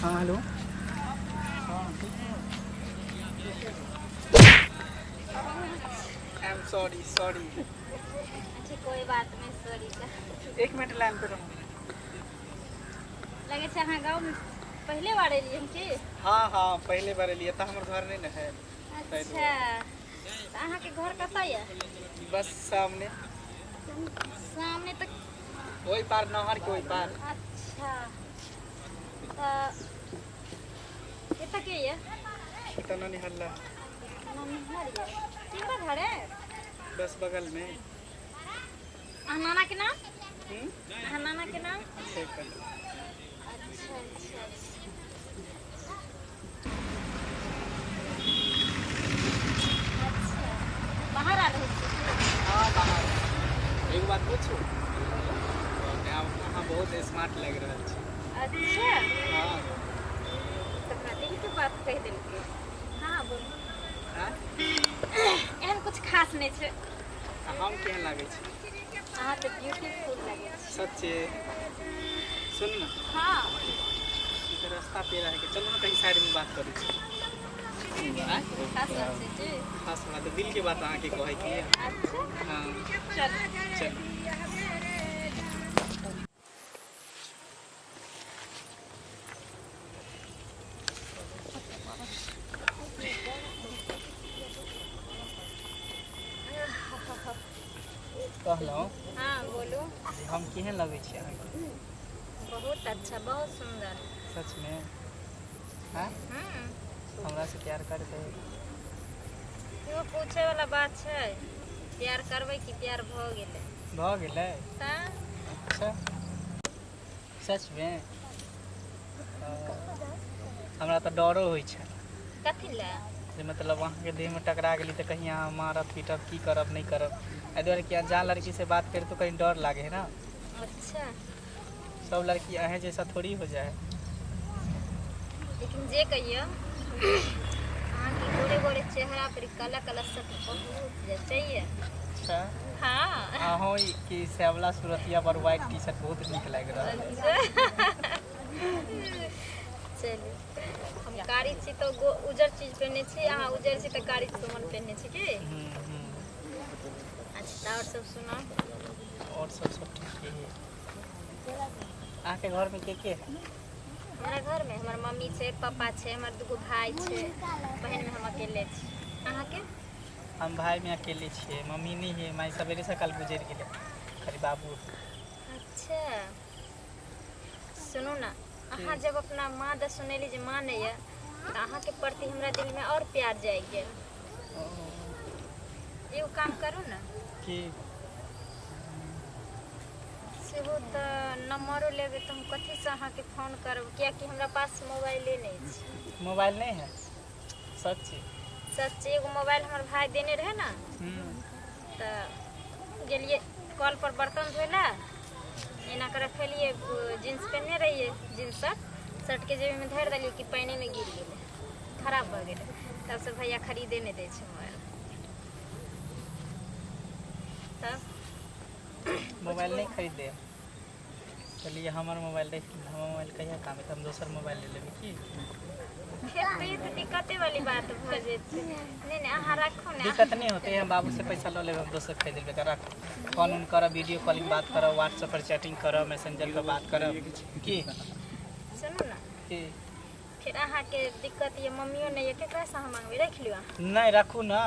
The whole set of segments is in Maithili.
हाँ hello. I am sorry sorry. अच्छा कोई बात नहीं, सॉरी का। एक मिनट लाइन पे रहो। लगे छै अहाँ गाँव में पहले बार एलियै हम की? हाँ हाँ पहले बार एलियै, तऽ हमर घर नहीं ने है। अच्छा, तऽ अहाँके घर कतऽ यऽ? बस सामने। सामने तऽ ओहि पार, नहर के ओहि पार। अच्छा, तऽ एतऽ के यऽ? एतऽ ननिहल्ला। ननिहर यऽ? केकरा घर है? बस बगल में। अहाँ नाना के नाम? हम्म? अहाँ नाना के नाम? शेखर। अच्छा अच्छा अच्छा। अच्छा, बाहर आ रहल छी? हाँ बाहर। एगो बात पूछू? अहाँ बहुत स्मार्ट लागि रहल छी। अच्छा। हाँ। तऽ हमरा दिल के बात कहि देलकै। हाँ बोलू। आँय? एहन कुछ खास नहि छै। आ हम केहन लागै छी? अहाँ तऽ ब्यूटीफुल लगै छी। सच्चे? सुन न। हाँ। ई तऽ रास्ता पे रहै के, चलू ने कहीं साइड में बात करै छी। आँय? खास बात छै जी। खास बात, दिल के बात अहाँके कहै के यऽ। अच्छा। हाँ। चल। चल। कहलहुँ। हाँ बोलू। जे हम केहन लगै छी अहाँके? बहुत अच्छा, बहुत सुंदर। सच में? हाँ? हम्म। हमरा से प्यार करबै? इहो पूछे वाला बात छै? प्यार करबै कि प्यार भऽ गेलै? भऽ गेलै। तऽ। अच्छा, सच में? हमरा तऽ डरो होइ छै। कथी लए? जे मतलब अहाँके देहमे टकरा गेली तऽ कहीं अहाँ मारब पीटब, की करब नहि करब, एहि दुआरे कि अनजान लड़की से बात करी तो कहीं डर लागे है ना। अच्छा। सब लड़की अहें जैसा थोड़ी हो जाए। लेकिन जे कहियो, अहाँके गोरे गोरे चेहरा पर काला काला शर्ट बहुत जचैया। अच्छा। हाँ। अहूँ की श्यामला सूरतिया पर व्हाइट टी शर्ट बहुत नीक लागि रहल है। अच्छा, चलू, हम कारी छी तऽ उजर चीज पहिने छी, अहाँ उजर छी तऽ कारी सामान पहिने छी की? हम्म। अच्छा, तऽ आओर सब सुनाउ। और सब सब ठीक है। अहाँके घरमे के के है? हमरा घरमे हमर मम्मी छै, पापा छै, हमर दूगो भाय छै, बहिनमे हम अकेले छी। अहाँके? हम भाईमे अकेले छियै, मम्मी नहि है, माय सवेरे सकाल गुजरि गेलै, खाली बाबू है। अच्छा, सुनू ने, अहाँ जब अपना माँ दऽ सुनेली जे माँ नहि यऽ, तऽ अहाँके प्रति हमरा दिलमे आओर प्यार जागि गेल। एगो काम करू ने। की? सेहो तऽ नम्बरो लेबै तऽ हम कथीसँ अहाँके फोन करब, कियाकि हमरा पास मोबाइले नहि छै। मोबाइल नहि है? सच्ची? सच्ची। एगो मोबाइल हमर भाय देने रहै ने, तऽ गेलियै कल पर बर्तन धोइ लए, एना कऽ रखेलियै, जींस पहिनने रहियै, जींस शर्ट, शर्टके जेबीमे धरि देलियै कि पानिमे गिर गेलै, खराब भऽ गेलै। तबसँ भैया खरीदे नहि दै छै मोबाइल तब। मोबाइल नहि खरीदे? चलिए, हमर मोबाइल देख, हमर मोबाइल कहिया काम है, हम दोसर मोबाइल ले लेबै की? फेर तऽ ई तऽ दिक्कते वाली बात भऽ जेतै। नहि नहि, अहाँ राखू ने। दिक्कत नहीं होते, हम बाबू से पैसा लऽ लेबै, हम दोसर खरीद लेबै। राखू, फोन उन करब, वीडियो कॉलिंग बात करब, व्हाट्सएप पर चैटिंग करब, मैसेंजर पर बात करब की? सुनू ने। की? फेर अहाँके दिक्कत यऽ, मम्मियो नहि यऽ, केकरासँ अहाँ माँगबै? राखि लियौ अहाँ। नहि, राखू ने,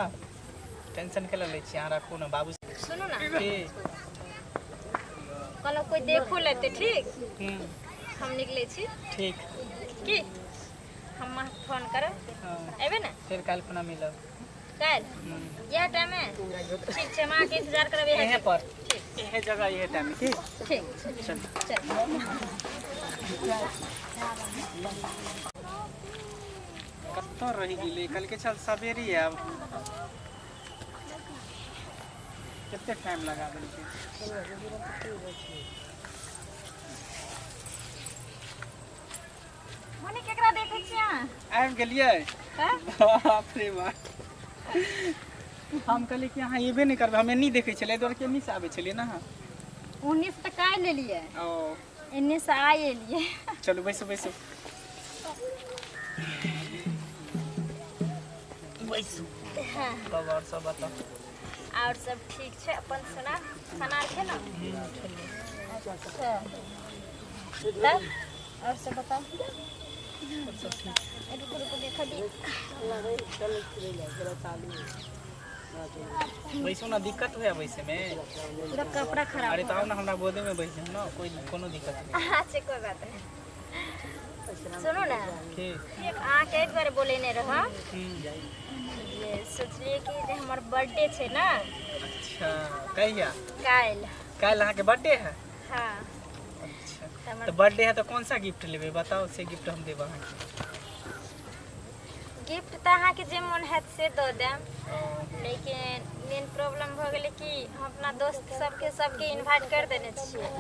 टेंशन के लै छी अहाँ, राखू ने, बाबू। सुनू ने। की? कहलहुँ कोइ देखो लेतै, ठीक? हम निकलै छी। ठीक। की हम अहाँके फोन करब। हाँ। अयबै ने? फेर काल्हि खुना मिलब। काल्हि? इएह टाइम में? ठीक छै, हम अहाँके इंतजार करब इएह। यहीं पर, इहे जगह, इहे टाइम की। ठीक। चल। चल। कतऽ रहि गेलै? कहलकै चल सवेरे आयब, कते टाइम लगा देलकै। मने केकरा देखै छी अहाँ? आबि गेलियै? हँ? बाप रे बाप, हम कहलियै कि अहाँ एबे नहि करबै, हम एन्नी देखै छलियै, एहि दुआरे कि एन्नी से आबै छलियै ने अहाँ। उन्नीस तऽ काल्हि एलियै। ओ। एन्ने से आइ एलियै। चलू, बैसू बैसू। बैसू। हाँ। तब और सब बताओ। और सब ठीक छै, अपन सुना, खाना आर खेलहुँ? अच्छा, तब और सब बताओ। सब ठीक। रुकू रुकू, देखा दी। बैसू ना, दिक्कत हुए बैसे में? पूरा कपड़ा खराब। अरे तो आओ ना, हमरा गोदे में बैसे ना, कोई कोनो दिक्कत नहीं। अच्छा, कोई बात नहीं। सुनू ना। की? अहाँके एहि दुआरे बोलेने रह जे सोचलियै कि जे हमर बर्थडे छै ना। अच्छा, कहिया? काल्हि। काल्हि अहाँके बर्थडे है? हाँ। अच्छा। तऽ हमर तो बर्थडे है तो कौन सा गिफ्ट लेबै बताओ, से गिफ्ट हम देब अहाँके। गिफ्ट तऽ अहाँके जे मोन हैत से दऽ देब, लेकिन मेन प्रॉब्लम भऽ गेलै कि हम अपना दोस्त सबके सबके इन्वाइट कर देने छियै,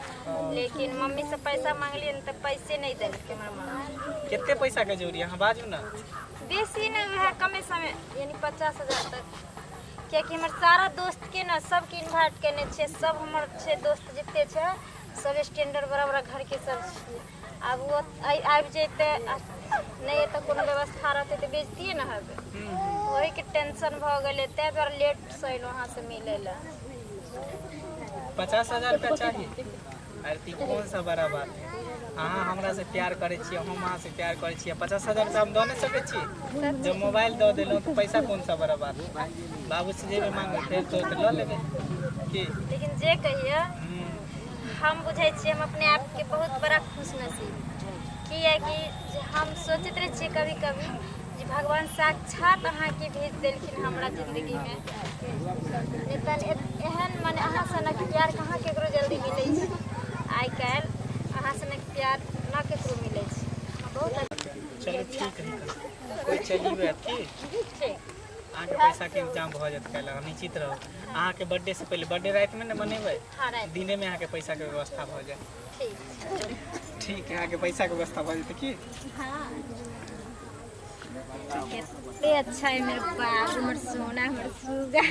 लेकिन मम्मीसँ पैसा मांगलियै ने तऽ पैसे नहि देलकै हमर मम्मी। कते पैसा के जरूरी है, अहाँ बाजू ना। बेसी नहि, वएह कमे समे, यानी 50,000 तक, कियाकि हमर सारा दोस्तके ने सबके इन्वाइट केने छियै। सब हमर छै दोस्त जते छै, सब स्टैंडर्ड बड़ा बड़ा घरके सब छियै। आब ओ आबि जेतै आ नहि एतऽ कोनो व्यवस्था रहतै तऽ बेजतिए ने हेबै। ओहिके टेंशन भऽ गेलै, ताहि दुआरे लेटसँ अयलहुँ अहाँसँ मिलै लए। 50,000 रुपया चाहिए? अरे तो ई कौन सा बड़ा बात है? अहाँ हमरा से प्यार करै छियै, हम अहाँ से प्यार करै छियै, 50,000 रुपया हम दऽ नहि सकै छी? जब मोबाइल दऽ देलहुँ तऽ पैसा कौन सा बड़ा बात है? बाबू से जेबै मांगे फेर तो लऽ लेबै की। लेकिन जे कहियौ, हम बुझै छियै हम अपने आपके बहुत बड़ा खुश नसीब, किएकि जे हम सोचैत रहै छियै कभी कभी जे भगवान साक्षात अहाँके भेज देलखिन हमरा जिन्दगीमे। नहि तऽ एहन मने अहाँ सनक प्यार कहाँ केकरो जल्दी मिलै छै। आइ काल्हि अहाँ सनक प्यार न केकरो मिलै छै। बहुत चलू ठीक है, कोई चलिए की। ठीक। अहाँके पैसाके इंतजाम भऽ जायत काल्हि, अहाँ निश्चित रहू। अहाँके बर्थडे से पहिले, बर्थडे रातिमे ने मनेबै? हाँ, राति। दिनेमे अहाँके पैसाके व्यवस्था भऽ जायत। ठीक। ठीक है, अहाँके पैसाके व्यवस्था भऽ जेतै की। हाँ, कते अच्छा है मेरे बाप, हमर सोना, हमर सुगा।